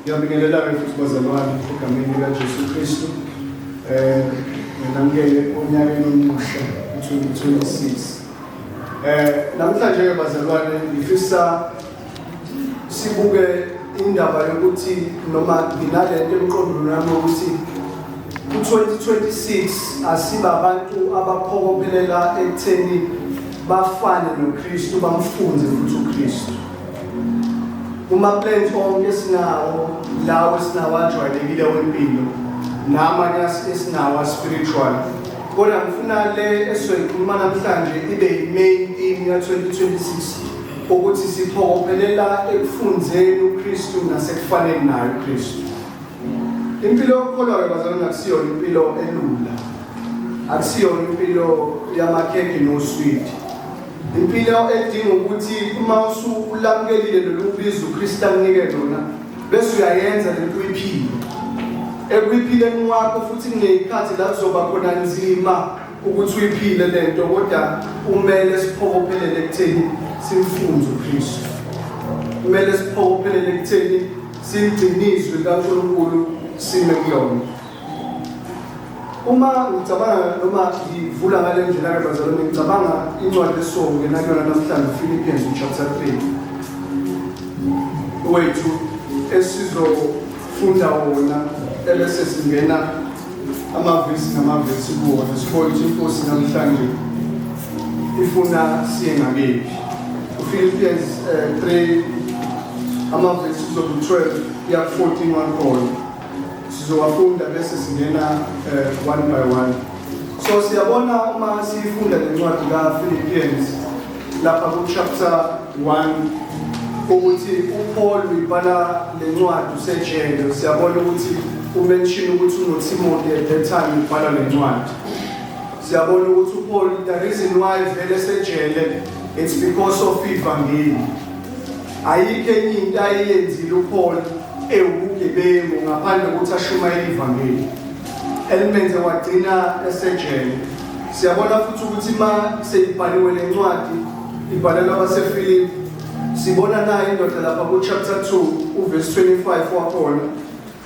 Ngiyabingelela-ke futhi bazalwane egameni likaJesu Kristu. Nginamukele onyakeni omusha 2026. Namhlanje ke bazalwane ngifisa sibuke indaba yokuthi noma nginalento emqondweni wami ukuthi ku-2026 asiba abantu abaphokophelela ekutheni bafane noKristu, bamfunze futhi uKristu. Kuma-plans onke esinawo, lawo esinawo ajwayelekile wempilo namanye esinawo spiritual, kodwa ngifuna le esizoyikhuluma namhlanje ibe yi-main theme ya-2026, ukuthi siphokophelela ekufunzeni uKristu nasekufaneni naye uKristu. Impilo yokukholwa-ke bazalwane akusiyona impilo elula, akusiyona impilo yamakhekhe noswidi, impilo edinga ukuthi uma usulamukelile lolu bizo uKristu akunike lona, bese uyayenza lento uyiphile ekuyiphileni kwakho, futhi kuney'khathi la kuzoba khona nzima ukuthi uyiphile lento, kodwa kumele siphokophelele ekutheni simfunze uKristu, kumele siphokophelele ekutheni sigcine izwi likaNkulunkulu, sime kulona. Uma ngicabanga noma ngivula ngale ndlela-ke bazalwane, ngicabanga incwadi esongena kuyona namhlanje, Philippians chapter 3 wethu esizofunda wona, ebese singena amavesi namavesi kuwona, sibone ukuthi inkosi namhlanje ifuna siye ngakephi. UPhilippians 3 amavesi kuzobe 12 kuya 14 wakhona sizowafunda, bese singena one by one. So siyabona uma siyifunda le ncwadi ka-Philippians lapha ku-chapter 1 ukuthi uPaul uyibhala le ncwadi usejele. Siyabona ukuthi umention ukuthi unoTimothy at that time ubhala le ncwadi. Siyabona ukuthi uPaul, the reason why vele sejele, it's because of ivangeli. Ayikho enye into ayeyenzile uPaul ewubugebengu ngaphandle kokuthi ashumayele ivangeli elimenze wagcina esejele. Siyabona futhi ukuthi ma seyibhaliwe le ncwadi, ibhalelwa abaseFilipi. Sibona nayo indoda lapha ku-chapter 2 uverse 25 wakhona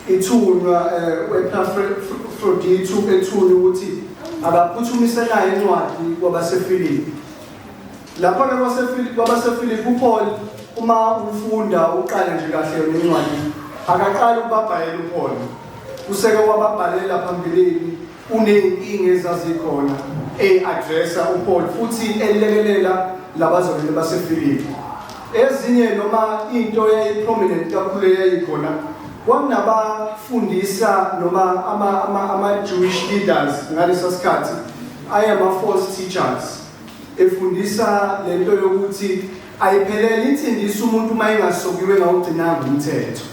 ithunywa u-Epafrodithu, ethunywa ukuthi akaphuthumise nayo incwadi kwabaseFilipi. Lapha-ke kwabaseFilipi uPaul, uma ufunda uqale nje kahle yona incwadi, akaqali ukubabhalela uPaul, useke wababhalela phambilini. Uney'nkinga ezazikhona e-addressa uPaul futhi elekelela labazalwane baseFilipi. Ezinye noma into eyayi-prominent kakhulu eyayikhona, kwakunabafundisa noma ama-Jewish leaders ngalesa sikhathi ayama-false teachers, efundisa lento yokuthi ayiphelele insindiso umuntu uma engasokiwe, ngawugcinanga umthetho.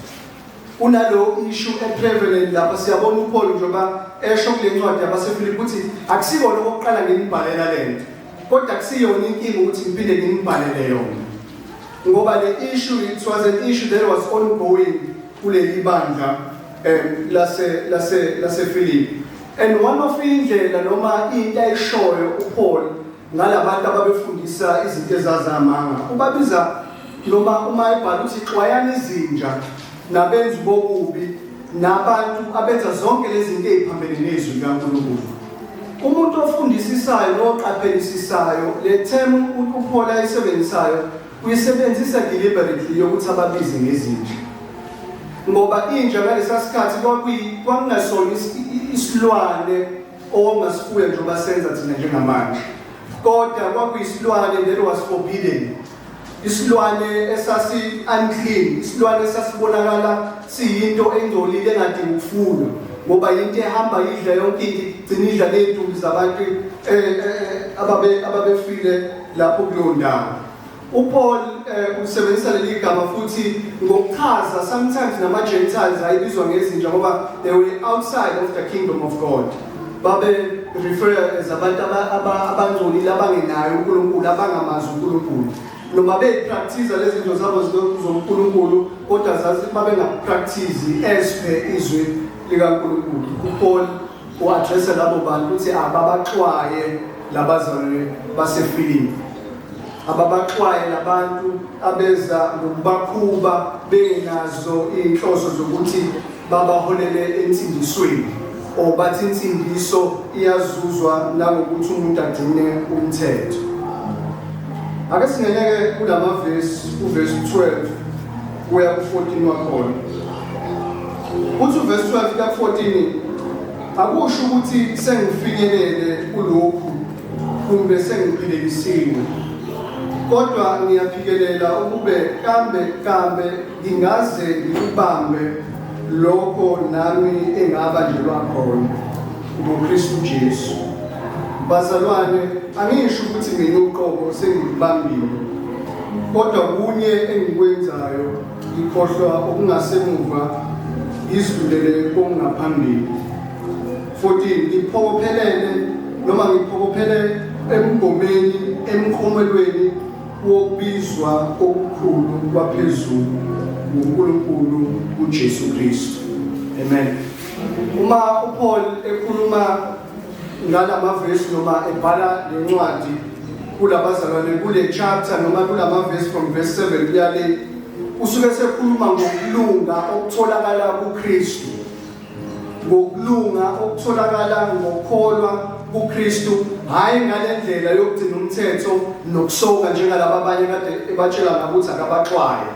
Kunalo issue eprevalent lapha. Siyabona uPaul njengoba esho kule ncwadi yabaseFilipi ukuthi akusikona okokuqala nginibhalela lento, kodwa akusiyona inkinga ukuthi ngiphinde nginibhalele yona, ngoba le issue, it was an issue that was ongoing kuleli bandla lase Philippi. And one of indlela noma into ayishoyo uPaul ngalabantu ababefundisa izinto ezazamanga, ubabiza noma uma ebhala ukuthi xwayani izinja nabenzi bokubi nabantu abenza zonke lezi zinto eziphambene nezwi likaNkulunkulu. Umuntu ofundisisayo noqaphelisisayo, le term uPaul ayisebenzisayo uyisebenzisa deliberately yokuthi ababize ngezinja, ngoba inja ngalesa sikhathi kwakungasona isilwane owawungasifuya njengoba senza thina njengamanje, kodwa kwakuyisilwane that was forbidden, isilwane esasi unclean, isilwane esasibonakala siyinto engcolile engadingi ukufuywa, ngoba into ehamba idla yonke into, igcina idla ney'dumbu zabantu ababefile lapho kuleyo ndawo. UPaul usebenzisa leli gama futhi ngokuchaza sometimes nama-Gentiles ayibizwa ngezinja, ngoba they were outside of the kingdom of God. Babe refer as abantu abangcolile, abangenayo uNkulunkulu, abangamazi uNkulunkulu, noma beyipractice lezi zinto zabo zoNkulunkulu, kodwa zazi babengapractice as per izwi likaNkulunkulu. UPaul u-addressa labo bantu ukuthi ababaxwaye labazalwane baseFilipi, ababaxwaye labantu. abeza ngokubakhuba bengenazo iy'nhloso zokuthi babaholele ensindisweni or bathi insindiso iyazuzwa nangokuthi umuntu agcine umthetho. Ake singeneke kulamavesi, uvesi 12 kuya ku-14 wakhona. Uthi uvesi 12 kuya ku-14 akusho ukuthi sengifinyelele kulokhu kumbe sengiphelelisiwe kodwa ngiyaphikelela ukube kambe kambe ngingaze ngikubambe lokho nami engabanjelwa khona ngoKristu Jesu. Bazalwane, angisho ukuthi mina uqobo sengikubambile, kodwa kunye engikwenzayo, ngikhohlwa okungasemuva ngizidlulele kokungaphambili. 14 ngiphokophelele noma ngiphokophele emgomeni emkhomelweni wokubizwa okukhulu kwaphezulu nguNkulunkulu uJesu Kristu. Amen. Uma uPaul ekhuluma ngalamavesi noma ebhala lencwadi kulabazalwane kule chapter noma kulamavesi from verse 7 kuya le usuke sekhuluma ngokulunga okutholakala kuKristu. Ngokulunga okutholakala ngokukholwa kuKristu, hhayi ngale ndlela yokugcina umthetho nokusoka njengalaba abanye kade ebatshela ngabo ukuthi akabaxwaye,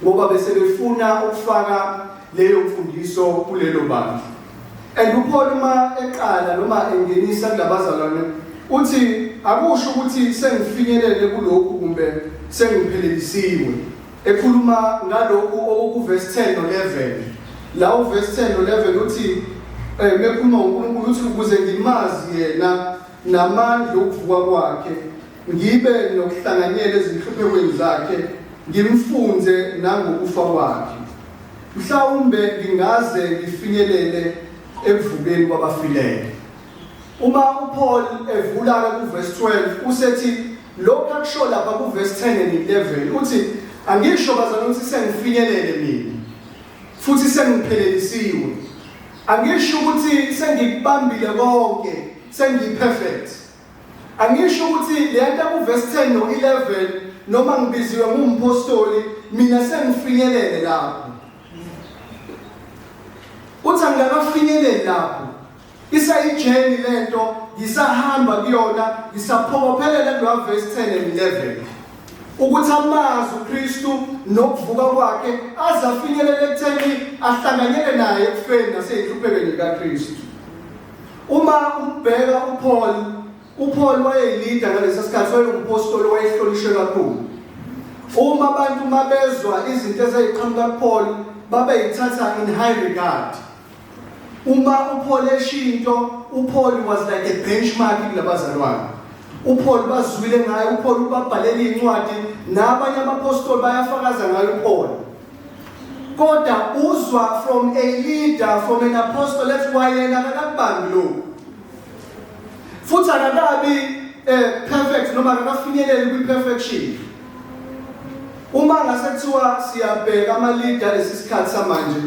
ngoba bese befuna ukufaka leyo mfundiso kulelo bandla. And uPaul uma eqala noma engenisa kulabazalwane uthi akusho ukuthi sengifinyelele kulokhu kumbe sengiphelelisiwe. Ekhuluma ngalokhu okukuvesi 10 no-11. La uvesi 10 no-11 uthi mekhuluma ngoNkulunkulu uthi ukuze ngimazi yena namandla okuvuka kwakhe ngibe nokuhlanganyela ezinhluphekweni zakhe ngimfunze nangokufa kwakhe mhlawumbe ngingaze ngifinyelele ekuvukeni kwabafileyo. Uma uPaul evula-ke kuvesi 12 usethi lokhu akusho lapha kuvesi 10 and 11 uthi angisho bazalwane ukuthi sengifinyelele mina futhi sengiphelelisiwe, angisho ukuthi sengikubambile konke sengiyi-perfect, angisho ukuthi le nto kuvesi 10 no-11 noma ngibiziwe ngumphostoli mina sengifinyelele lapho. Uthi angikafinyeleli lapho, isayijeni lento ngisahamba kuyona, ngisaphokophelela kulowa verse 10 and 11 ukuthi amazi uKristu nokuvuka kwakhe aze afinyelele ekutheni ahlanganyele naye ekufeni naseyinhluphekweni likaKristu. Uma umbheka uPaul, uPaul wayeyilida ngalesa sikhathi, wayengumphostoli owayehlonishwe kakhulu. Uma abantu mabezwa izinto ezayiqhamuka kuPaul babeyithatha in high regard. Uma uPaul esho into, uPaul was like a benchmark kulabazalwane. UPaul bazwile ngaye, uPaul ubabhalela incwadi, nabanye abapostoli bayafakaza ngaye uPaul. Kodwa uzwa from a leader, from an apostle ethi wayena akakubambi lokhu. Futhi akakabi perfect noma akakafinyeleli kwi-perfection. Uma ngase kuthiwa siyabheka ama-leader lesi sikhathi samanje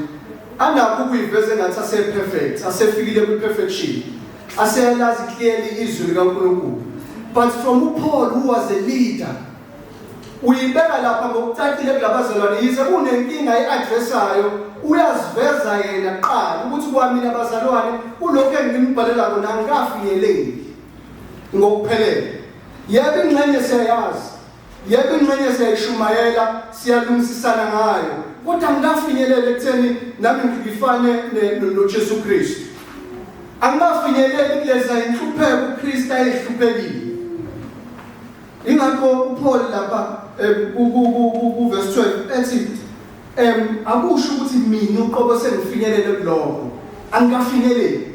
anakho ukuyiveza engathi ase-perfect, asefikile kwi-perfection, aseyalazi clearly izwi likaNkulunkulu. But from uPaul who was a leader, uyibeka lapha ngokucacile kulabazalwane, yize kunenkinga ayi-addressayo, uyaziveza yena kuqala ukuthi kwamina bazalwane kulokhu enginibhalela kona angikafinyeleli ngokuphelele. Yebo, ingxenye siyayazi, yebo ingxenye siyayishumayela, siyalungisisana ngayo, kodwa angikafinyeleli ekutheni nami ngifane noJesu Kristu. Angikafinyeleli kuleza inhlupheko uKristu ayehluphekile. Ingakho uPaul lapha ku verse 12 ethi akusho ukuthi mina uqobo sengifinyelele kulokho, angikafinyeleli.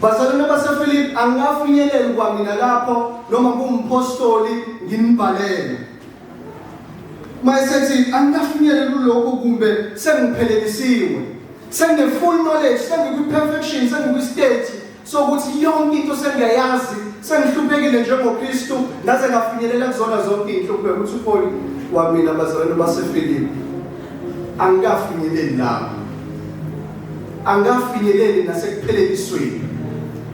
Bazalwane baseFilipi, angikafinyeleli kwamina lapho noma kumpostoli nginibhalela. Mayesethi angikafinyeleli kulokho kumbe sengiphelelisiwe, sengine full knowledge, sengikwi-perfection, sengikwi-state sokuthi yonke into sengiyayazi, sengihluphekile njengoKristu ngaze ngafinyelela kuzona zonke iy'nhlupheko. Ukuthi uPaul wamina bazalwane baseFilipi angikafinyeleli lapho, angikafinyeleli nasekuphelelisweni.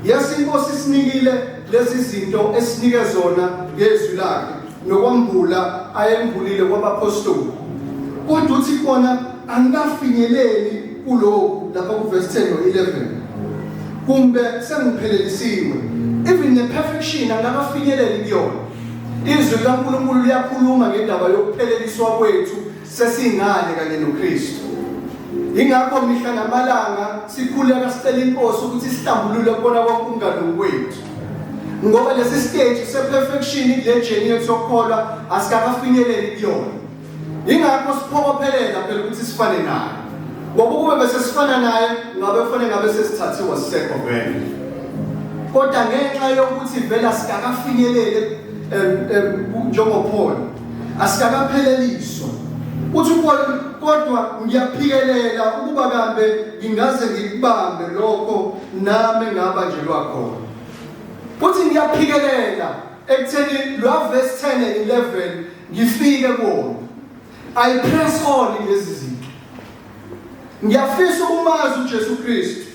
Yes, inkosi isinikile lezi zinto esinike zona ngezwi lakhe. Nokwambula ayembulile kwabaphostoli. Kodwa uthi kona angikafinyeleli kulokhu lapha kuverse 10 no-11 kumbe sengiphelelisiwe, even ne-perfection angikafinyeleli kuyona. Izwi likaNkulunkulu liyakhuluma ngendaba yokupheleliswa kwethu sesingane kanye noKristu. Ingakho mihla namalanga sikhuleka sicela inkosi ukuthi isihlambulule kubona konke ukungalungi kwethu. Ngoba lesi stage se-perfection kule journey yethu yokukholwa asikakafinyeleli kuyona. Ingakho siphokophelela phela ukuthi sifane naye. Ngoba ukube bese sifana naye ngabe kufanele ngabe sesithathiwe sisekho vele. Kodwa ngenxa yokuthi vele asikakafinyeleli njengoPaul asikakapheleliswa. Uthi uPaul kodwa ngiyaphikelela ukuba kambe ngingaze ngikubambe lokho nami ngabanjelwa khona. Uthi ngiyaphikelela ekutheni lwa verse 10 and 11 ngifike kuwona. I press on kulezi zinto. Ngiyafisa ukumazi uJesu Kristu.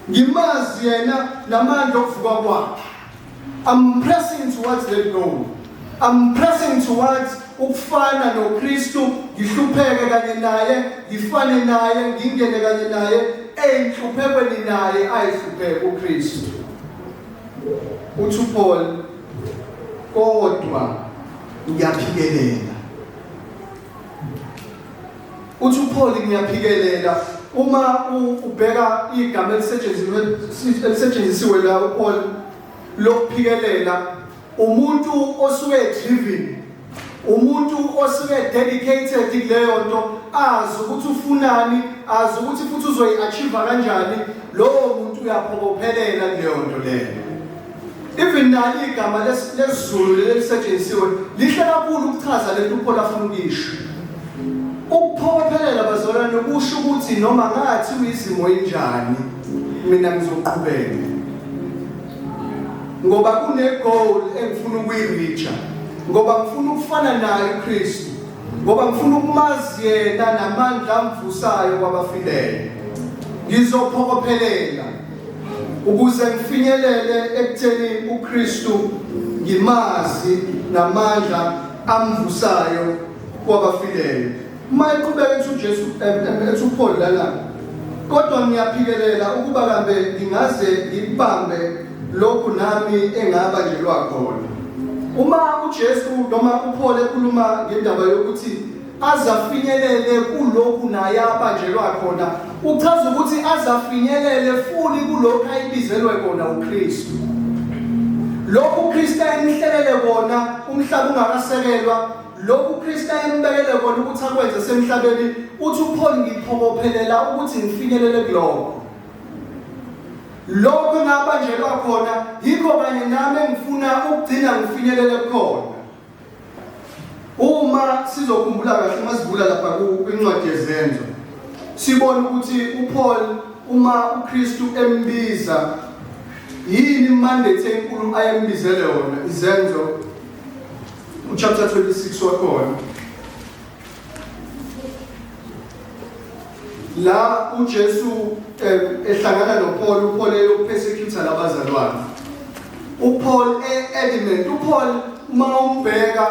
Ngimazi yena namandla okuvuka kwakhe. I'm pressing towards that goal. I'm pressing towards ukufana noKristu, ngihlupheke kanye naye, ngifane naye, ngingene kanye naye enhluphekweni naye ayihlupheke uKristu. Uthi uPaul kodwa ngiyaphikelela. Uthi uPaul ngiyaphikelela uma ubheka igama elisetshenzisiwe la uPaul lokuphikelela umuntu osuke driven umuntu osuke dedicated kuleyo nto azi ukuthi ufunani azi ukuthi futhi uzoyi-achieve kanjani lowo muntu uyaphokophelela kuleyo nto leyo. Even nalo igama lesiZulu leli elisetshenzisiwe lihle kakhulu ukuchaza lento uPaul afuna ukuyisho. Ukuphokophelela bazalwane kusho ukuthi noma ngathi uyizimo injani mina ngizoqhubeka. Ngoba kune goal engifuna ukuyireacha. Ngoba ngifuna ukufana naye uKristu. Ngoba ngifuna ukumazi yena namandla amvusayo kwabafileyo. Ngizophokophelela ukuze ngifinyelele ekutheni uKristu ngimazi namandla amvusayo kwabafileyo. Uma eqhubeka ethi uJesu ethi uPaul lana kodwa ngiyaphikelela ukuba kambe ngingaze ngikubambe lokhu nami engabanjelwa khona. Uma uJesu noma uPaul ekhuluma ngendaba yokuthi azafinyelele kulokhu naye abanjelwa khona uchaza ukuthi azafinyelele fully kulokhu ayibizelwe kona uKristu. Lokhu uKristu ayemhlelele kona umhlaba ungakasekelwa, lokhu uKristu ayembekele kona ukuthi akwenze semhlabeni, uthi uPaul ngiphokophelela ukuthi ngifinyelele kulokho. Lokho engabanjelwa khona yikho kanye nami engifuna ukugcina ngifinyelele kukhona. Uma sizokhumbula kahle uma sivula lapha kwincwadi yeZenzo sibona ukuthi uPaul uma uKristu embiza yini mandate enkulu ayembizele yona iZenzo uchapter 26 wakhona la uJesu ehlangana noPaul uPaul eyopersecute labazalwane uPaul e-adamant uPaul uma umbheka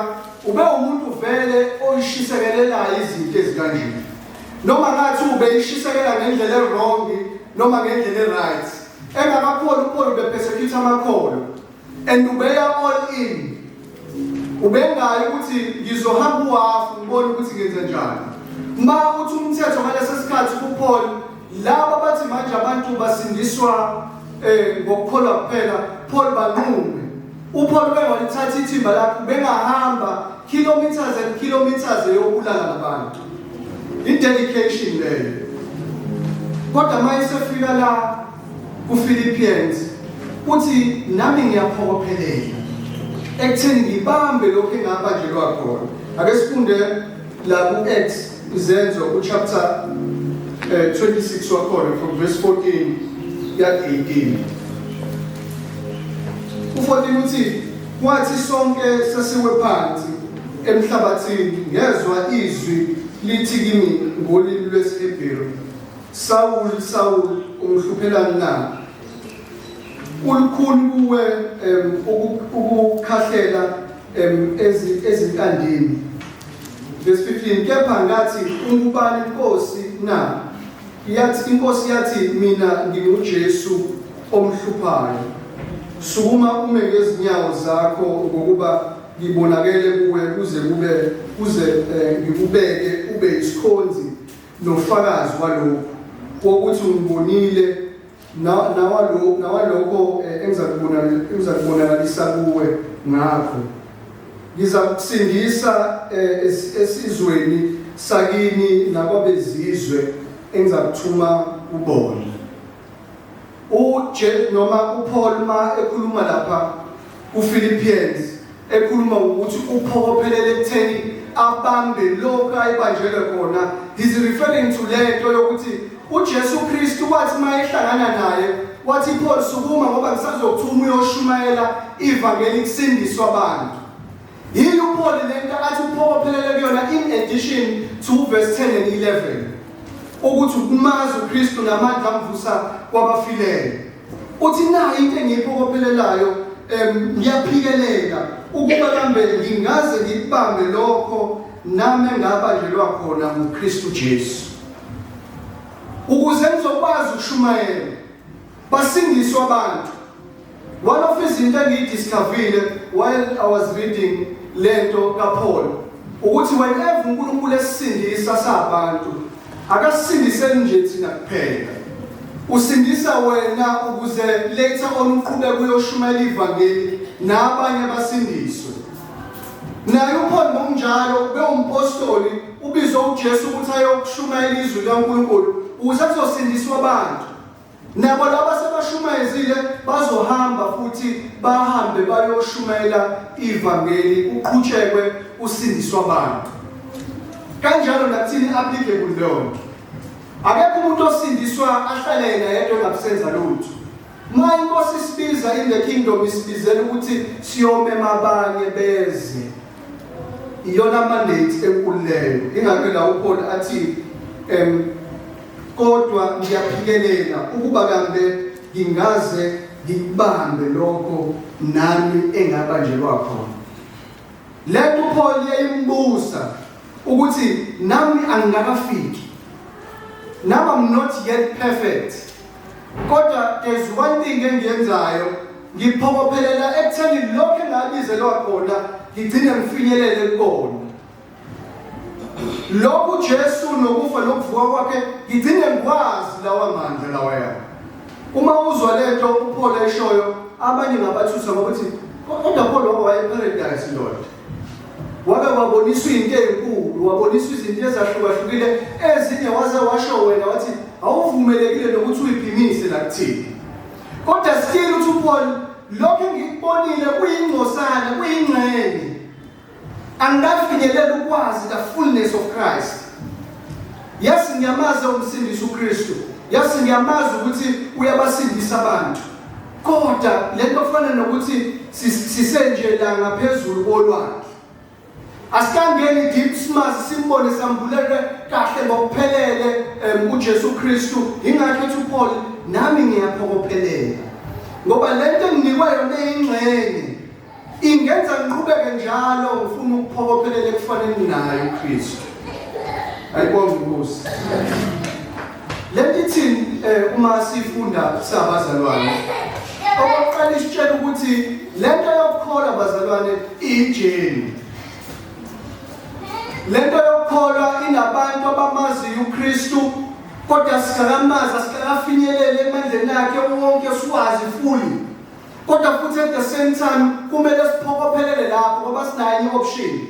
ube umuntu vele oyishisekelelayo izinto ezikanje noma ngathi ubeyishisekela ngendlela e-wrong noma ngendlela e-right engakapholi uPaul ubepersecute amakholwa and ubeya all in ubengayi ukuthi ngizohamba uhafu ngibone ukuthi ngenze njani ma uthi umthetho ngalesi sikhathi kuPaul laba bathi manje abantu basindiswa eh ngokukholwa kuphela Paul banqume uPaul bengalithatha ithimba lakhe bengahamba kilometers and kilometers eyobulala labantu i-dedication leyo kodwa uma isefika la kuPhilippians uthi nami ngiyaphokophelela ekutheni ngibambe lokhu engabanjelwa khona. Ake sifunde la ku-Acts izenzo ku-chapter 26 wakhona from verse 14 kuya 18. U-14 uthi kwathi sonke sesiwe phansi emhlabathini ngezwa izwi lithi kimi ngolimi lwesiHebheru Sawuli, Sawuli, ungihluphelani na? Kulukhuni kuwe ukukhahlela ezinkandini. Verse 15, kepha ngathi, ungubani Nkosi na? Yathi inkosi, yathi, mina nginguJesu omhluphayo. Sukuma ume ngezinyawo zakho, ngokuba ngibonakele kuwe kuze kube kuze ngikubeke ube isikhonzi nofakazi walokhu wokuthi ungibonile nawalokho engizakubonakalisa kuwe ngakho. Ngizakusindisa esizweni sakini nakwabezizwe engizakuthuma kubona. UJ noma uPaul ma ekhuluma lapha kuPhilippians, ekhuluma ngokuthi uphokophelele ekutheni abambe lokhu ayibanjelwe khona, he's referring to lento yokuthi uJesu Kristu wathi mayehlangana naye wathi, "Paul, sukuma, ngoba ngisazokuthuma uyoshumayela ivangeli kusindiswa abantu." Yini uPaul lento athi uphokophelele kuyona in addition to verse 10 and 11, ukuthi ukumazi uKristu namandla amvusa kwabafileyo? Uthi nayo into engiyiphokophelelayo, ngiyaphikelela ukuba kambe ngingaze ngikubambe lokho nami engabanjelwa khona nguKristu Jesu, ukuze ngizokwazi ukushumayela basindiswe abantu. One of izinto engiyidiscoverile while I was reading lento kaPaul ukuthi whenever uNkulunkulu esindisa sabantu, akasindiseni nje thina kuphela, usindisa wena ukuze later on uqhubeke uyoshumayela ivangeli nabanye basindiswe. Naye uPaul ngokunjalo bewumpostoli, ubizwe uJesu ukuthi ayokushumayela izwi likaNkulunkulu ukuze kuzosindiswa abantu. Nabo laba sebashumayezile bazohamba futhi bahambe bayoshumayela ivangeli, kuqhutshekwe usindiswa abantu. Kanjalo nakuthini applicable leyo nto. Akekho umuntu osindiswa ahlale yena yedwa engakusenza lutho. Ma inkosi isibiza in the kingdom, isibizela ukuthi siyomema abanye beze. Iyona mandate enkulu leyo. Ingakho la uPaul athi, kodwa ngiyaphikelela ukuba kambe ngingaze ngikubambe lokho nami engabanjelwa khona. Lento uPaul yayimbusa ukuthi nami angikakafiki, nami I'm not yet perfect, kodwa there's one thing engiyenzayo, ngiphokophelela ekutheni lokho engabizelwa khona ngigcine ngifinyelele kukona. Lokhu Jesu nokufa nokuvuka kwakhe, ngigcine ngikwazi lawa mandla lawa yawo. Uma uzwa lento uPaul eshoyo, abanye ngabathusa ngokuthi, kodwa Paul wake waye paradise, ndoda, wake waboniswa into ezinkulu, waboniswa izinto ezahlukahlukile, ezinye waze washo wena wathi awuvumelekile nokuthi uyiphimise la kuthini. Kodwa still uthi uPaul, lokho engikubonile kuyingcosana, kuyingxenye, angikafinyelela ukwazi the fullness of Christ. Yes, ngiyamazi umsindisi uKristu. Yes, ngiyamazi ukuthi uyabasindisa abantu, kodwa lento kufana nokuthi sisenje la ngaphezulu kolwandle, asikangeni deep simazi, simbone, sambulelwe kahle ngokuphelele uJesu Kristu. Ingakho ethi uPaul, nami ngiyaphokophelela ngoba lento enginikwe yona ingxenye ingenza ngiqhubeke njalo ngifuna ukuphokophelela ekufaneni naye uKristu. Ayibonge inkosi. Lento ithini uma sifunda sabazalwane? Okokuqala isitshela ukuthi lento yokukholwa, bazalwane, ijourney. Lento yokukholwa inabantu abamaziyo uKristu, kodwa sikakamazi, asikakafinyelele emandleni akhe wonke siwazi fully. Kodwa futhi at the same time kumele siphokophelele lapho ngoba sinayo enye option.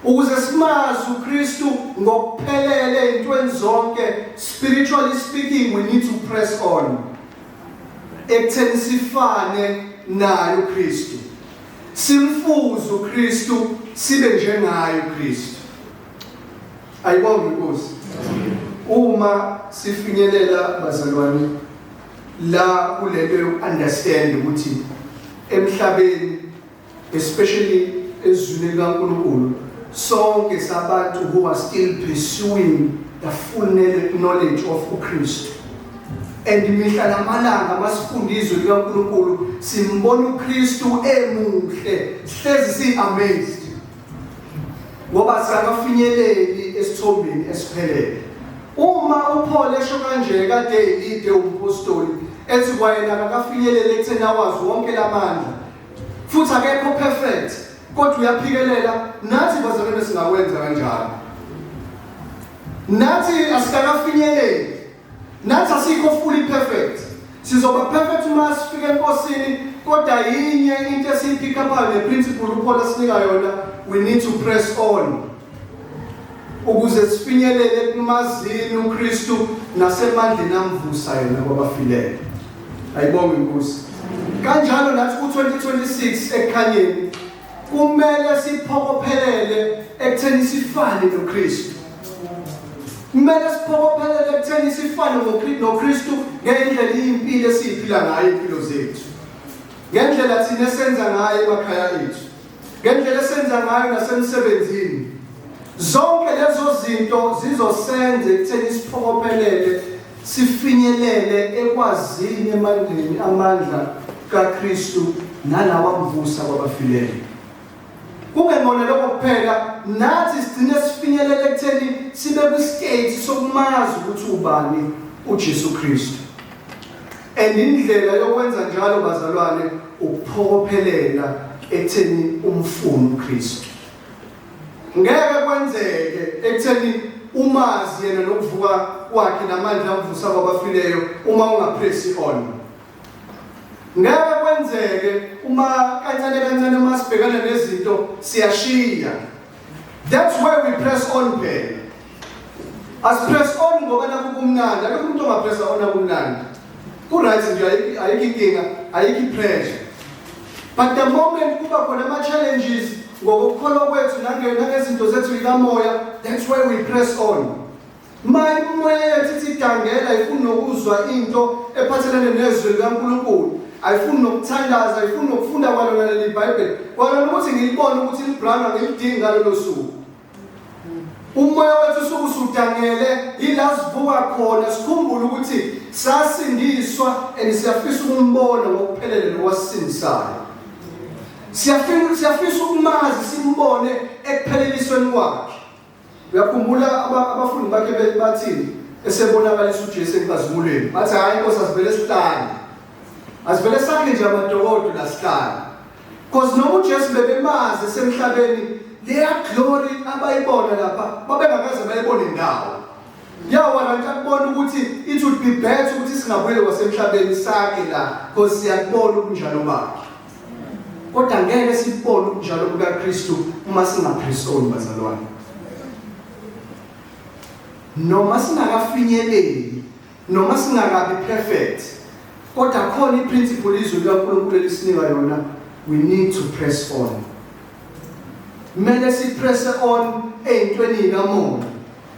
Ukuze simazi uKristu ngokuphelele entweni zonke, spiritually speaking, we need to press on ekutheni sifane naye uKristu, simfuze uKristu, sibe njengaye uKristu. Ayibonge inkosi. Uma sifinyelela, bazalwane, la kulento yoku-understand ukuthi emhlabeni, especially ezwini likaNkulunkulu, sonke sabantu who are still pursuing the full knowledge of uKristu. And mihla namalanga masifunda izwi likaNkulunkulu simbona uKristu emuhle, sihlezi si amazed. Ngoba singakafinyeleli esithombeni esiphelele. Uma uPaul esho kanje kade elide umpostoli ethi kwayena akakafinyeleli ekutheni awazi wonke lamandla futhi akekho perfect kodwa uyaphikelela nathi bazalwane singakwenza kanjalo nathi asikakafinyeleli nathi asikho fully perfect sizoba perfect uma sifika enkosini kodwa yinye into esiyipick upayo ne-principle uPaul asinika yona we need to press on ukuze sifinyelele ekumazini uKristu nasemandleni amvusa yena kwabafileyo ayibonge inkosi kanjalo nathi ku-2026 ekukhanyeni kumele siphokophelele ekutheni sifane noKristu kumele siphokophelele ekutheni sifane noKristu ngendlela impilo esiyiphila ngayo impilo zethu ngendlela thina esenza ngayo emakhaya ethu ngendlela esenza ngayo nasemsebenzini zonke lezo zinto zizosenza ekutheni siphokophelele sifinyelele ekwazini emandleni amandla kaKristu nalawa amvusa kwabafileyo. Kungengona lokho kuphela, nathi sigcine sifinyelele ekutheni sibe kwi-state sokumazi ukuthi ubani uJesu Kristu. And indlela yokwenza njalo bazalwane ukuphokophelela ekutheni umfune uKristu. Ngeke kwenzeke ekutheni umazi yena nokuvuka kwakhe namandla amvusa kwabafileyo uma ungapresi on. Ngeke kwenzeke uma kancane kancane uma sibhekana nezinto siyashiya. That's where we press on phela. Asipress on ngoba nakho kumnandi, akekho umuntu ongapressa on akumnandi. Ku-right nje ayikho inkinga, ayikho i-pressure. But the moment kuba khona ama-challenges ngokukholwa kwethu nangezinto zethu likamoya, that's where we press on. Ma imimoya yethu ithi idangela ifuna nokuzwa into ephathelene nezwi likaNkulunkulu, ayifuni nokuthandaza, ayifuni nokufunda kwalona leli Bhayibheli. Kwalona ukuthi ngilibone ukuthi librown angilidingi ngalolo suku. Umoya wethu usuke usudangele yila sivuka khona sikhumbule ukuthi sasindiswa and siyafisa ukumbona ngokuphelele lo wasisindisayo. Siyafisa siyafisa ukumazi simbone ekuphelelisweni kwakhe. Uyakhumbula abafundi bakhe bathini esebonakalisa uJesu enkazimulweni bathi hayi inkosi asivele sihlale asivele sakhe nje amadokodo la sihlale Cause noma uJesu bebemazi esemhlabeni leya glory abayibona lapha babengakaze bayibone ndawo. Yawaranta kubona ukuthi it would be better ukuthi singabuyele kwasemhlabeni sakhe la cause siyakubona ubunjalo bakhe. Kodwa ngeke sibone ubunjalo bukaKristu uma singaphrisoni bazalwane. Noma singakafinyeleli noma singakabi perfect kodwa khona iprinciple izwi likaNkulunkulu elisinika yona we need to press on kumele sipresse on ey'ntweni yikamoya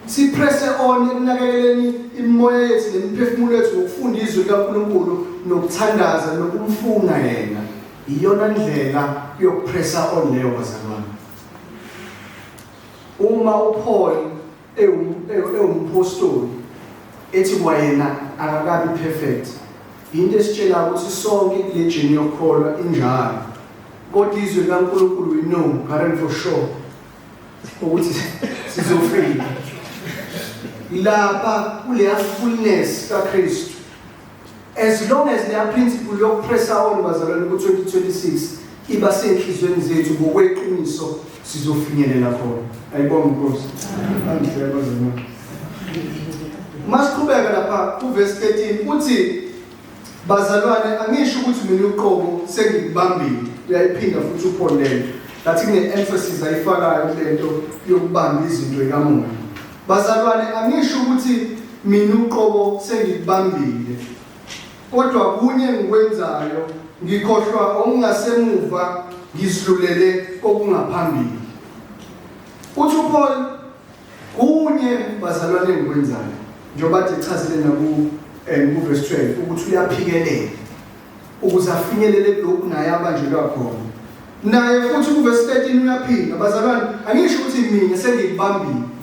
sipresse on ekunakekeleni imimoya yethu nemiphefumulo yethu ngokufunda izwi likaNkulunkulu nokuthandaza nokumfuna yena iyona ndlela yokupressa on leyo bazalwane uma uPaul ewumphostoli ethi kwayena akakabi perfect into esitshela ukuthi sonke kule journey yokukholwa injalo kodwa izwi likaNkulunkulu we know current for sure ukuthi sizofika lapha kuleya fullness kaKristu As long as leya principle yokupressa on bazalwane ku-2026 iba senhliziyweni zethu ngokweqiniso sizofinyelela khona. Ayibonge Nkosi. Angihle bazalwane. Masiqhubeka lapha kuverse 13 uthi bazalwane angisho ukuthi mina uqobo sengikubambile uyayiphinda futhi uPaul lento ngathi kune-emphasis ayifakayo kulento yokubamba izinto ikamoya Bazalwane, angisho ukuthi mina uqobo sengikubambile, kodwa kunye engikwenzayo, ngikhohlwa okungasemuva ngizilulele kokungaphambili. Uthi uPaul, kunye bazalwane engikwenzayo, njengoba ade echazile naku kuverse 12 ukuthi uyaphikelela ukuze afinyelele kulokhu naye abanjelwa khona. Naye futhi kuvesi 13 uyaphinda, bazalwane, angisho ukuthi mina sengikubambile.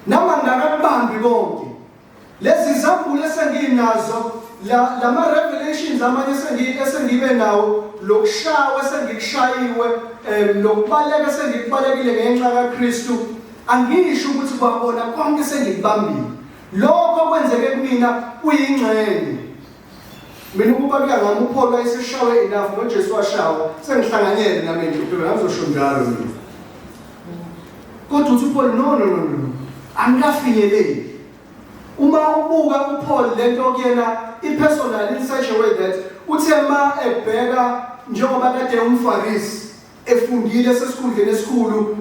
Noma ngingakakubambi konke. Lezi zambulo esenginazo La lama revelations amanye esengibe nawo, lokushawa esengikushayiwe, lokubaleka esengikubalekile ngenxa kaKristu, angisho ukuthi kwabona konke sengikubambile. Lokho kwenzeke kumina kuyingxenye. Mina ukuba kuya ngami uPaul wayeseshawe enough noJesu washawa, sengihlanganyele nami enhluphekweni, angizosho njalo mina. Kodwa uthi uPaul, no, no, no, no, angikafinyeleli. Uma ubuka uPaul lento kuyena i-personal in such a way that uthe ma ebheka njengoba kade umFarisi efundile esesikhundleni esikhulu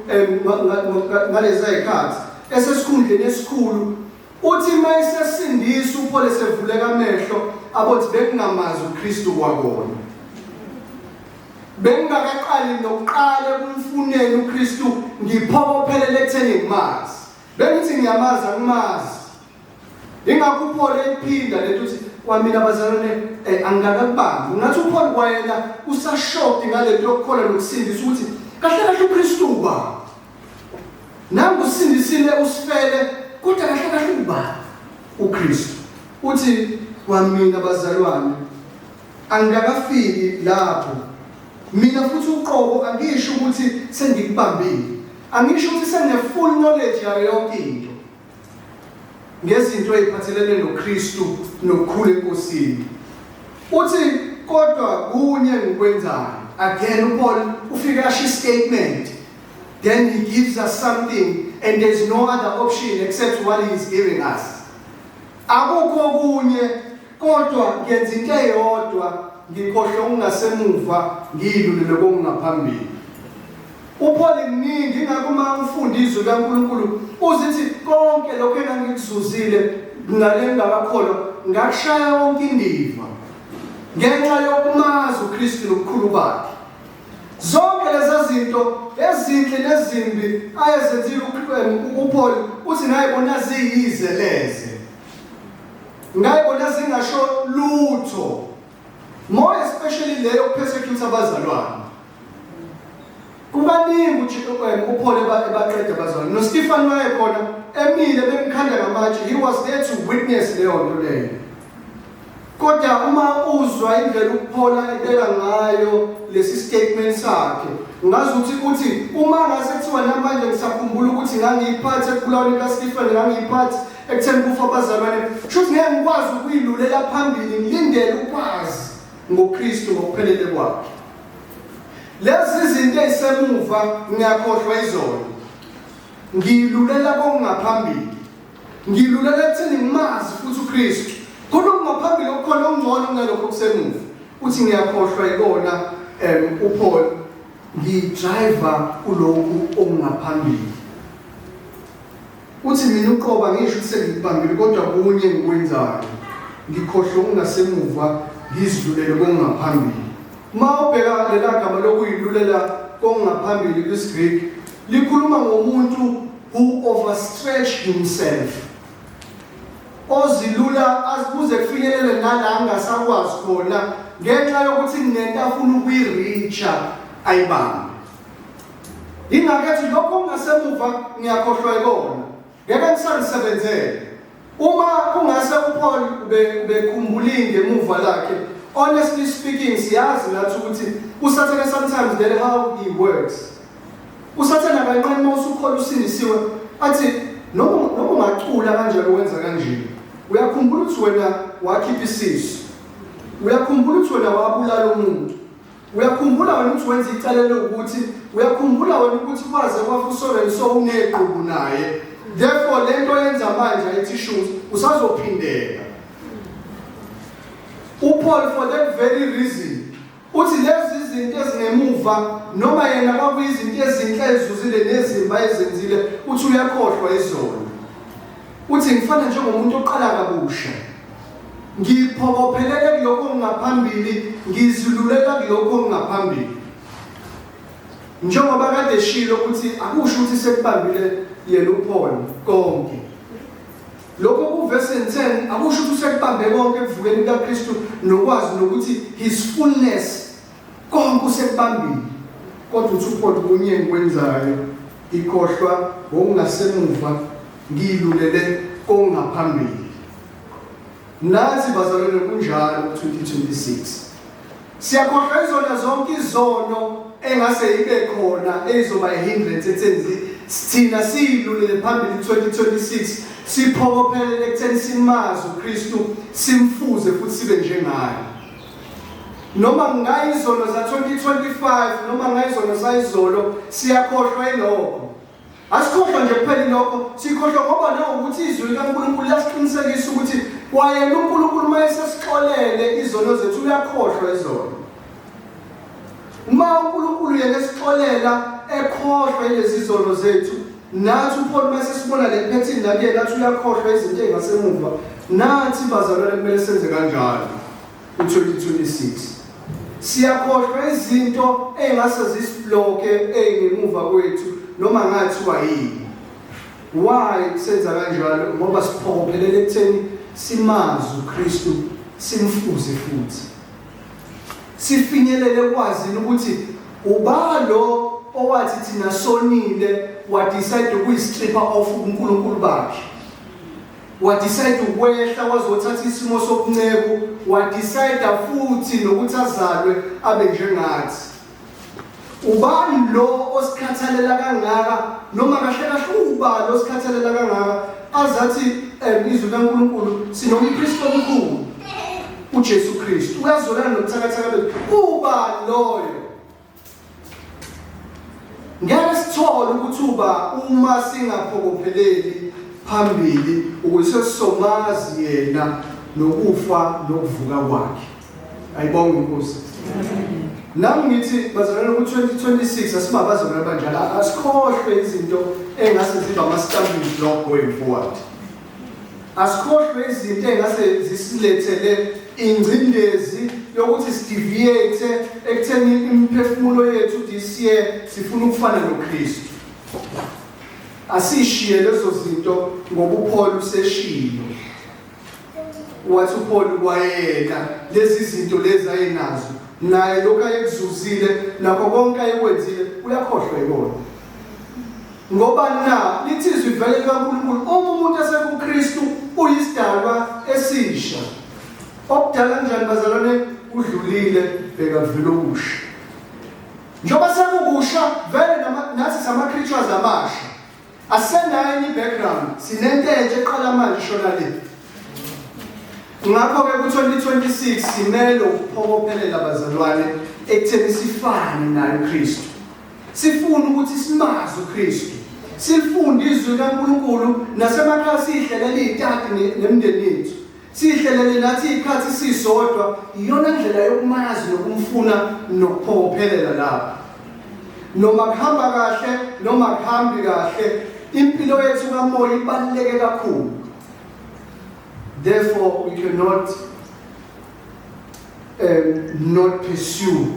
ngalezi zikhathi, esesikhundleni esikhulu, uthi uma esesindisa uPaul esevuleka amehlo abothi bekungamazi uKristu kwakona, bengingakaqali nokuqala ekumfuneni uKristu, ngiphokophelele ekutheni ngimazi. Bengithi ngiyamazi, angimazi. Ingakho uPaul eyiphinda lento uthi kwamina bazalwane, angikakakubambi. Ngathi uPaul kwayena usashoked ngalento yokukholwa nokusindisa ukuthi kahle kahle uKristu uba. Nangu usindisile usifele, kodwa kahle kahle uba uKristu. Uthi kwamina bazalwane angikakafiki lapho. Mina futhi uqobo angisho ukuthi sengikubambile. Angisho ukuthi sengine full knowledge yayo yonke into ngezinto eziphathelene noKristu nokukhula eNkosini. Uthi kodwa kunye ngikwenzayo. Again uPaul ufike asho statement. Then he gives us something and there's no other option except what he is giving us. Akukho kunye kodwa ngenza into eyodwa, ngikhohlwe okungasemuva ngiyilulele kokungaphambili. UPaul kuningi, ingakho uma ufunda izwi likaNkulunkulu uzithi konke lokho engangikuzuzile ngale ngingakakholwa ngakushaya wonke indiva ngenxa yokumazi uKristu nobukhulu bakhe. Zonke lezi zinto ezinhle nezimbi ayezenzile uPaul uthi ngayibona ziyize leze, ngayibona zingasho lutho, more especially leyo yokupersecute abazalwane. Kubaningi uPaul ebaqeda abazalwane. NoStephen wayekhona emile bemkhanda ngamatshe, he was there to witness leyo nto leyo. Kodwa uma uzwa indlela uPaul ebeka ngayo lesi statement sakhe, ngazi ukuthi uthi uma ngase kuthiwa namanje ngisakhumbula ukuthi ngangiyiphathi ekubulaweni kaStephen, ngangiyiphathi ekutheni kufa abazalwane, shuthi ngeke ngikwazi ukuyilulela phambili ngilindele ukwazi ngoKristu ngokuphelele kwakhe. Lezi zinto ezisemuva ngiyakhohlwa izona, ngiyilulela kokungaphambili, ngilulela ekutheni ngimazi futhi uKristu. Khona okungaphambili okukhona okungcono kunalokho okusemuva. Uthi ngiyakhohlwa ikona uPaul, ngidriver kulokhu okungaphambili. Uthi mina uqoba ngisho ukuthi sengikubambile, kodwa kunye engikwenzayo, ngikhohlwa okungasemuva ngizilulele kokungaphambili. Uma ubheka lela gama lokuyilulela kokungaphambili kwisiGreek, likhuluma ngomuntu who overstretch himself, ozilula azibuze kufinyelele nala angasakwazi khona ngenxa yokuthi kunento afuna ukuyireacha ayibambe. Ingakho ethi lokho okungasemuva ngiyakhohlwa ikona, ngeke ngisangisebenzele. Uma kungase uPaul ubekhumbulile ngemuva lakhe, honestly speaking siyazi nathi ukuthi uSathane sometimes that how he works. USathane akanqeni uma usukholwa usindisiwe athi noma ungacula kanjalo wenza kanje. Uyakhumbula ukuthi wena wakhipha isisu. Uyakhumbula ukuthi wena wabulala umuntu. Uyakhumbula wena ukuthi wenza icala lokuthi, uyakhumbula wena ukuthi kwaze kwafa uSoren so uneqhubu naye. Therefore lento yenza manje ayithi shoot usazophindeka. UPaul for that very reason uthi lezi zinto ezingemuva noma yena kwakuyizinto ezinhle ezuzile nezimba ezenzile, uthi uyakhohlwa izona. Uthi ngifana njengomuntu oqala kabusha, ngiphokophelele kulokho okungaphambili, ngizilulela kulokho okungaphambili. Njengoba kade eshilo ukuthi akusho ukuthi sekubambile yena uPaul konke. Lokho kuverse 10 akusho ukuthi usekubambe konke ekuvukeni kukaKristu nokwazi nokuthi his fullness konke usekubambile. Kodwa uthi uPaul kunye engikwenzayo, ikhohlwa ngokungasemuva ngiyilulele kokungaphambili. Nathi bazalwane kunjalo ku-2026. Siyakhohlwa izona zonke izono engase ibe khona ezizoba i-hindrance ekutheni thina siyilulele phambili 2026 siphokophelele ekutheni simazi uKristu simfuze futhi sibe njengaye. Noma ngayizono za-2025 noma ngayizono sayizolo siyakhohlwa yilokho. Asikhohlwa nje kuphela ilokho, sikhohlwa ngoba nawukuthi izwi likaNkulunkulu liyasiqinisekisa ukuthi kwayena uNkulunkulu uma esesixolele izono zethu uyakhohlwa izono. Uma uNkulunkulu yena esixolela ekhohlwa ilezi zono zethu, nathi uPaul uma sesibona le phethini la kuyena athi uyakhohlwa izinto ezingasemuva, nathi bazalwane kumele senze kanjalo. Ku-2026 siyakhohlwa izinto ey'ngase zisibloke ey'ngemuva kwethu noma ngathiwa yini. Why senza kanjalo? Ngoba siphokophelele ekutheni simazi uKristu simfuze futhi sifinyelele ekwazini ukuthi uba lo owathi thina sonile wadecide ukuyistripha off uNkulunkulu bakhe Wadecide ukwehla wazothatha isimo sobunceku, wadecide futhi nokuthi azalwe abe njengathi. Ubani lo osikhathalela kangaka noma kahle kahle ubani osikhathalela kangaka azathi izwi kaNkulunkulu sinompristi omkhulu uJesu Kristu uyazolana nobuthakathaka bethu ubani loyo Ngeke sithole ukuthi uba uma singaphokopheleli phambili ukuze sisomazi yena nokufa nokuvuka kwakhe. Ayibonge inkosi. Nami ngithi bazalwane ku-2026 asibabazalwane banjalo asikhohlwe izinto engase zibe ama-stumbling block going forward. Asikhohlwe izinto engase zisilethele ingcindezi yokuthi sideviate ekutheni imiphefumulo yethu this year sifuna ukufana noKristu. Asishiye lezo zinto ngoba uPaul useshilo. Wathi uPaul kwayena lezi zinto lezi ayenazo naye lokhu ayekuzuzile nakho konke ayekwenzile uyakhohlwa yikona. Ngoba na lithi izwi vele likaNkulunkulu uma umuntu esekuKristu uyisidalwa esisha. Okudala kanjani bazalwane kudlulile bheka kuvela okusha. Njengoba sekukusha vele nathi sama creatures amasha. Asisenayo enye background sinento entsha eqala manje shona le. Ngakho-ke ku-2026 simele ukuphokophelela bazalwane ekutheni sifane naye uKristu. Sifuna ukuthi simazi uKristu. Silifunde izwi likaNkulunkulu nasemakhaya siyihlelele izitati nemindeni yethu. Siyihlelele nathi ikhathi sisodwa iyona ndlela yokumazi nokumfuna nokuphokophelela lapho. Noma kuhamba kahle noma kuhambi kahle impilo yethu kamoya ibaluleke kakhulu. Therefore we cannot not pursue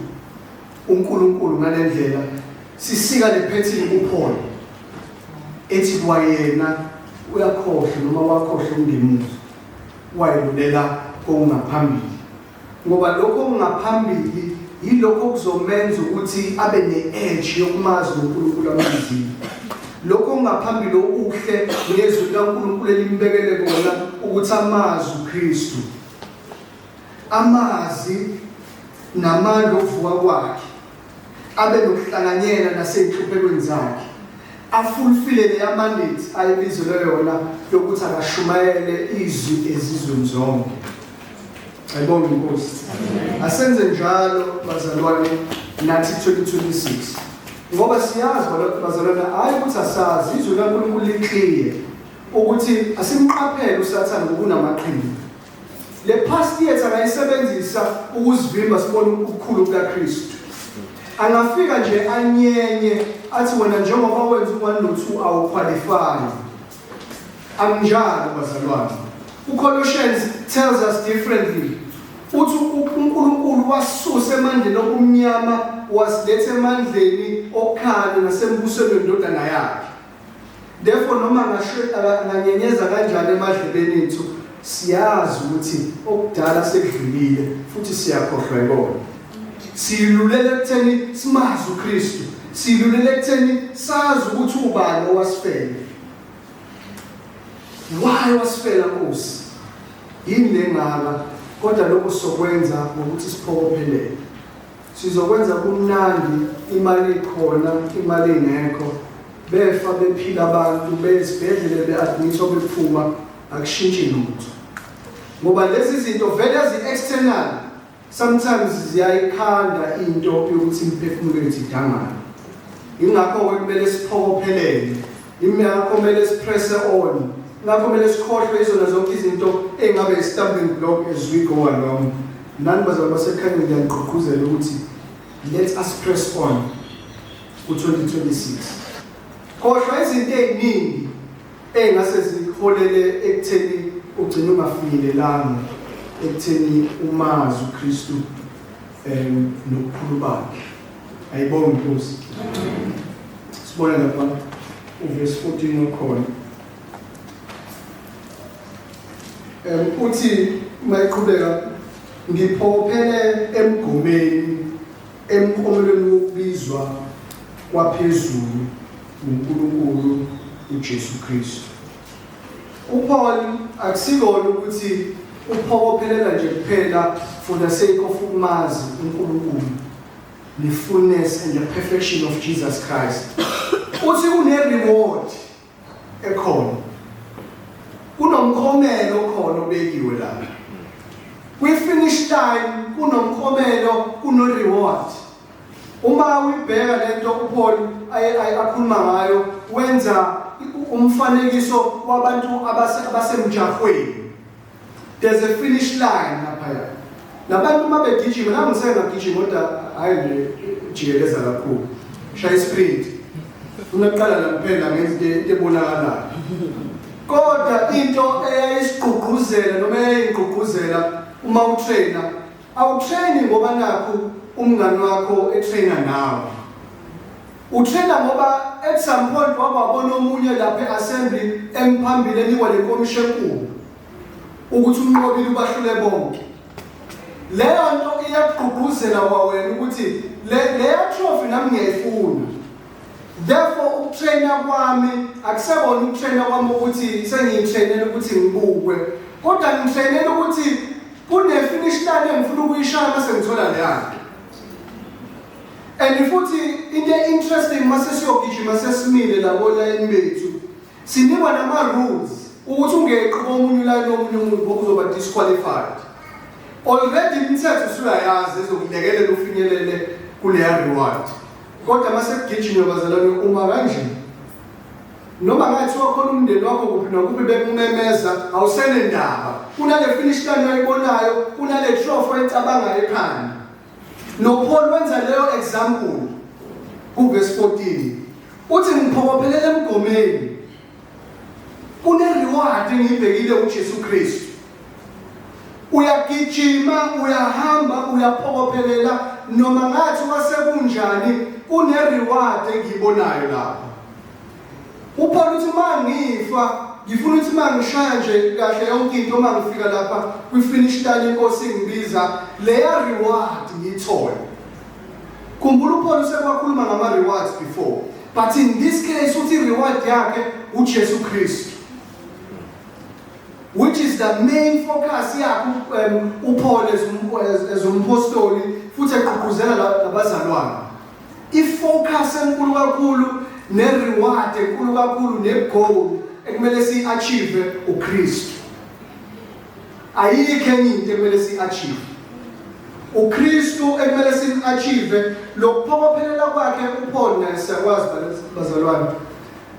uNkulunkulu ngalendlela sisika le phethini kuPaul ethi kwayena uyakhohlwa noma wakhohlwa ungemuva wayelulela kokungaphambili ngoba lokho okungaphambili yilokho okuzomenza ukuthi abe ne-edge yokumazi uNkulunkulu amazini lokho okungaphambili okuhle ngezwi likaNkulunkulu elimbekele kona ukuthi amazi uKristu Amazi namandla okuvuka kwakhe, abe nokuhlanganyela nasey'nhluphekweni zakhe, afulfile leya mandate ayebizelwe yona yokuthi akashumayele izwi ezizweni zonke. Ayibonge inkosi. Asenze njalo bazalwane nathi 2026. Ngoba siyazi bazalwane hayi ukuthi asazi izwi likaNkulunkulu liclear ukuthi asimqaphele uSathane ngokunamaqhinga. Le past yethu angayisebenzisa ukuzivimba sibone ubukhulu bukaKristu. Angafika nje anyenye athi wena njengoba wenza u-1 no-2 awuqualify. Akunjalo bazalwane. UColossians tells us differently. Uthi uNkulunkulu wasisusa emandleni obumnyama wasiletha emandleni okukhanya nasembusweni wendodana yakhe. Therefore noma anganyenyeza kanjani emadlebeni ethu siyazi ukuthi okudala sekudlulile futhi siyakhohlwa yikona. Silulela ekutheni simazi uKristu. Silulela ekutheni sazi ukuthi ubani owasifela. Why wasifela Nkosi? Yini lengaka kodwa lokhu sokwenza ngokuthi siphokophelele. Sizokwenza kumnandi imali ikhona, imali ingekho. Befa bephila abantu bezibhedlele be-admithwa bephuma akushintshi lutho. Ngoba lezi zinto vele ezi-external sometimes ziyayikhanda into yokuthi imiphefumulo yethu idangale. Ingakho-ke kumele siphokophelele, ingakho kumele sipresse on, ingakho kumele sikhohlwe izona zonke izinto ey'ngabe i-stumbling block as we go along. Nani bazalwane basekhaya ngiyaniqhuqhuzela ukuthi let us press on ku-2026. Khohlwa izinto ey'ningi ey'ngase ziholele ekutheni ugcine ungafinyelelanga ekutheni umazi uKristu nobukhulu bakhe. Ayibonge inkosi. Sibone lapha uverse 14 okhona. Uthi mayiqhubeka ngiphokophele emgomeni emkhomelweni wokubizwa kwaphezulu uNkulunkulu uJesu Kristu. UPaul akusikona ukuthi uphokophelela nje kuphela for the sake of ukumazi uNkulunkulu the fullness and the perfection of Jesus Christ. Uthi kune reward ekhona. Kunomkhomelo okhona obekiwe lapha. Kwi finish line kunomkhomelo kuno reward. Uma uyibheka lento uPaul akhuluma ngayo wenza umfanekiso wabantu abasemjahweni. There's a finish line laphaya. Labantu uma begijima, nami ngiseke ngagijima kodwa hhayi nje jikeleza kakhulu. Shaya isprint. Unaqala la kuphela ngenza into ebonakalayo. Kodwa into eyayisigqugquzela noma eyayingigqugquzela uma utrainer, awutraini ngoba nakhu umngani wakho etrainer nawe. Utrainer ngoba at some point wababona omunye lapha e-assembly emphambili enikwa le nkomishi enkulu ukuthi unqobile ubahlule bonke. Leyo nto iyakugqugquzela kwawena ukuthi le leya trophy nami ngiyayifuna. Therefore ukutraina kwami akusekona ukutraina kwami ukuthi sengiyitrainela ukuthi ngibukwe kodwa ngitrainela ukuthi kune-finish line engifuna ukuyishaya mase ngithola leya nto. And futhi into interesting mase siyogijima sesimile labo layini bethu sinikwa nama rules ukuthi ungeqi komunye ulayini omunye umuntu ngoba uzoba disqualified. Already imithetho usuyayazi ezokulekelela ufinyelele kuleya reward. Kodwa mase kugijinywa bazalwane uma kanje noma ngathiwa khona umndeni wakho kuphi nakuphi bekumemeza awusenendaba kunale finish line oyibonayo kunale trophy oyicabanga ekhanda. NoPaul wenza leyo example kuverse 14. Uthi ngiphokophelele emgomeni. Kune reward engiyibhekile uJesu Kristu. Uyagijima, uyahamba, uyaphokophelela noma ngathi wasekunjani kune reward engiyibonayo lapho. UPaul uthi uma ngifa ngifuna ukuthi uma ngishaya nje kahle yonke into uma ngifika lapha kwi-finish line inkosi ingibiza leya reward ngiyithole. Khumbula uPaul usekwakhuluma ngama-rewards before, but in this case uthi i-reward yakhe uJesu Kristu, which is the main focus yakhe uPaul as umpostoli futhi egqugquzela labazalwane. I-focus enkulu kakhulu ne-reward enkulu kakhulu ne-goal ekumele siyi-achieve uKristu. Ayikho enye into ekumele siyi-achieve. uKristu ekumele siyi-achieve lokuphokophelela kwakhe uPaul naye siyakwazi bazalwane.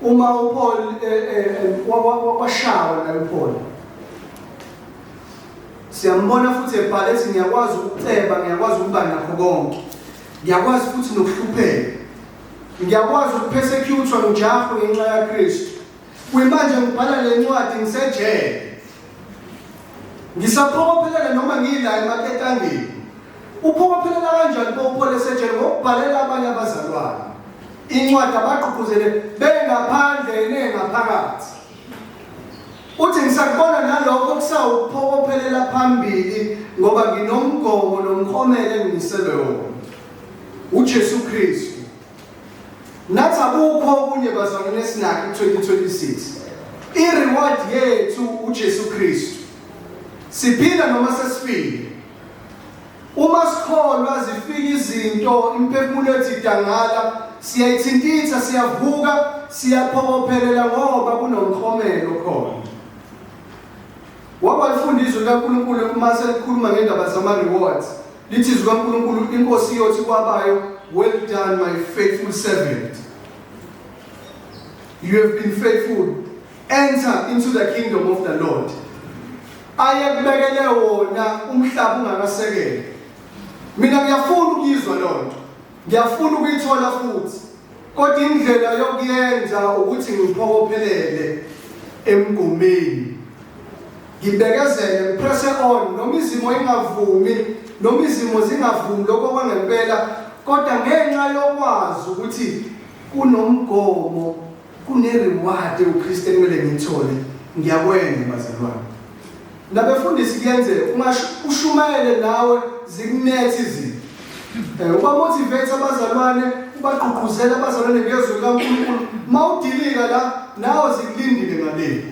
Uma uPaul washawa naye uPaul. Siyambona futhi ebhala ethi ngiyakwazi ukuceba, ngiyakwazi ukuba nakho konke. Ngiyakwazi futhi nokuhlupheka. Ngiyakwazi ukupersecutewa ngijahwe ngenxa yaKristu. Kuyimanje ngibhala le ncwadi ngisejele. Ngisaphokophelela noma ngila emaketangeni. Uphokophelela kanjani uPaul esejele ngokubhalela abanye abazalwane incwadi abagqugquzele bengaphandle nengaphakathi. Uthi ngisakubona nalokho kusawuphokophelela phambili ngoba nginomgomo nomklomelo engimiselwe wona. uJesu Kristu. Nathi akukho okunye bazalwane esinakho ku-2026. I-reward yethu uJesu Kristu. Siphila noma sesifile. Uma sikholwa zifika izinto imiphefumulo yethu idangala, siyayithintitha, siyavuka, siyaphokophelela ngoba kunomklomelo khona. Wabalifunda izwi likaNkulunkulu uma selikhuluma ngendaba zama-rewards. Lithi izwi likaNkulunkulu inkosi iyothi kwabayo, well done my faithful servant. You have been faithful. Enter into the kingdom of the Lord. Ayekubekele wona umhlaba ungakasekeli. Mina ngiyafuna ukuyizwa lonto. Ngiyafuna ukuyithola futhi. Kodwa indlela yokuyenza ukuthi ngiphokophelele emgomeni. Ngibekezele, ngipresse on noma izimo ingavumi, noma izimo zingavumi lokho kwangempela, kodwa ngenxa yokwazi ukuthi kunomgomo kune-reward ewuKristu ekumele ngiyithole, ngiyakwenza bazalwane. Nabefundisi kuyenzeka ushumayele nawe zikunethe izinto. Uba motivate abazalwane, ubagqugquzela abazalwane ngezwi likaNkulunkulu. Mawudilika la nawe zikulindile ngale.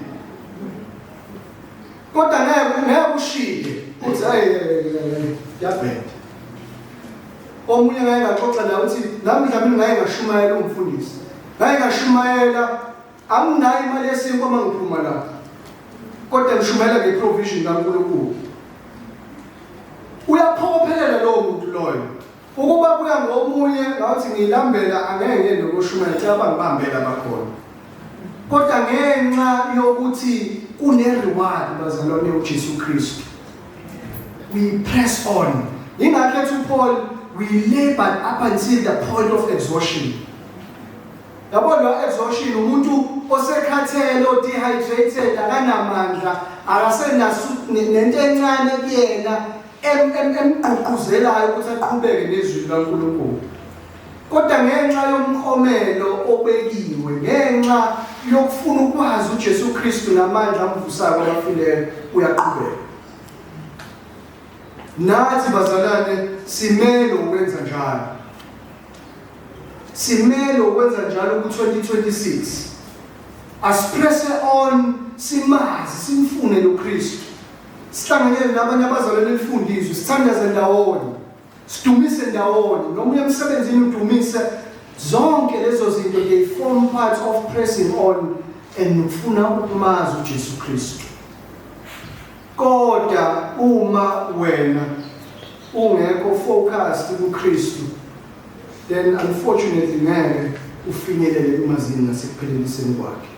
Kodwa ngeke ngeke ushiye uthi hayi yabheda. Omunye ngake ngaxoxa naye uthi nami mhlawumbe ngake ngashumayela umfundisi. Ngake ngashumayela anginayo imali yesinkwa uma ngiphuma la. Kodwa ngishumayela ngeprovision kaNkulunkulu. Uyaphokophelela lowo muntu loyo. Ukuba kuya ngomunye ngathi ngilambela angeke ngiye nokushumayela cela bangibambela bakhona. Kodwa ngenxa yokuthi kune reward bazalwane uJesu Kristu. We press on. Ingakho ethi uPaul we labored up until the point of exhaustion. Yabo lo exhaustion umuntu osekhathele o dehydrated akanamandla akasenaso nento encane kuyena emgqugquzelayo ukuthi aqhubeke nezwi likaNkulunkulu. Kodwa ngenxa yomklomelo obekiwe, ngenxa yokufuna ukwazi uJesu Kristu namandla amvusayo kwabafileyo, uyaqhubeka. Nathi bazalwane simele ukwenza njalo. Simele ukwenza njalo ku-2026. Asipresse on simazi simfune lo Kristu. Sihlanganyele nabanye abazalwane nifunde izwi, sithandaze ndawonye. Sidumise ndawonye. Noma uye emsebenzini udumise zonke lezo zinto they form part of pressing on and ufuna ukumazi uJesu Kristu. Kodwa uma wena ungekho focused kuKristu then unfortunately ngeke ufinyelele kumazini nasekupheleliseni kwakhe.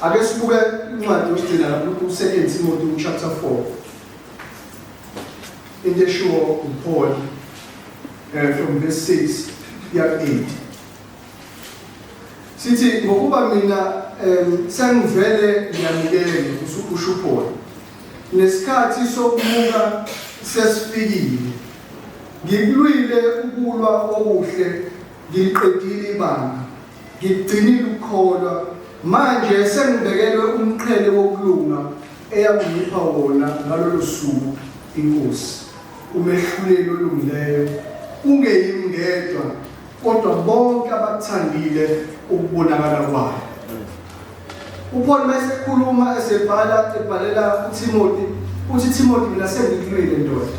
Ake sibuke incwadi yokugcina lapho ku-2 Timothy chapter 4. Into eshiwo uPaul from verse 6 kuya ku-8. Sithi ngokuba mina sengivele ngiyanikele usho uPaul. Nesikhathi sokumuka sesifikile. Ngikulwile ukulwa okuhle, ngiliqedile ibanga. Ngikugcinile ukukholwa, manje sengibekelwe umqhele wokulunga eyakungipha wona ngalolo suku iNkosi, umehluleli olungileyo, kungeyimi ngedwa, kodwa bonke abakuthandile ukubonakala kwayo. UPaul mayesekhuluma esebhala ebhalela uTimothy uthi Timothy mina sengikulwile ndoda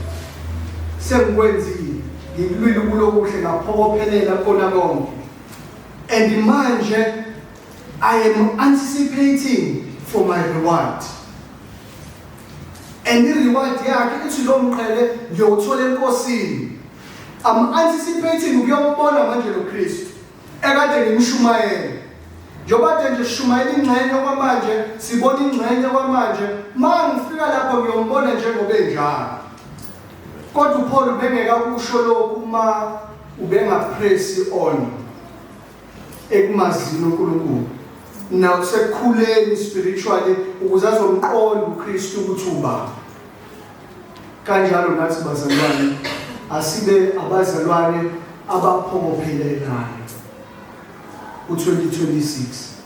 sengikwenzile ngikulwile ukulokuhle ngaphokophelela kona konke and manje I am anticipating for my reward and i-reward yakhe ithi lo mqhele ngiyowuthola enkosini I'm anticipating ukuyombona manje lo Kristu ekade ngimshumayela njengoba kade nje sishumayela ingxenye okwamanje sibona ingxenye okwamanje ma ngifika lapho ngiyombona njengoba enjalo kodwa uPaul ubengeke akusho lokhu uma ubengapresi on ekumazini uNkulunkulu nakusekukhuleni spiritually ukuze azomqonda uKristu ukuthi ubani kanjalo nathi bazalwane asibe abazalwane abaphokophelelayo ku-2026.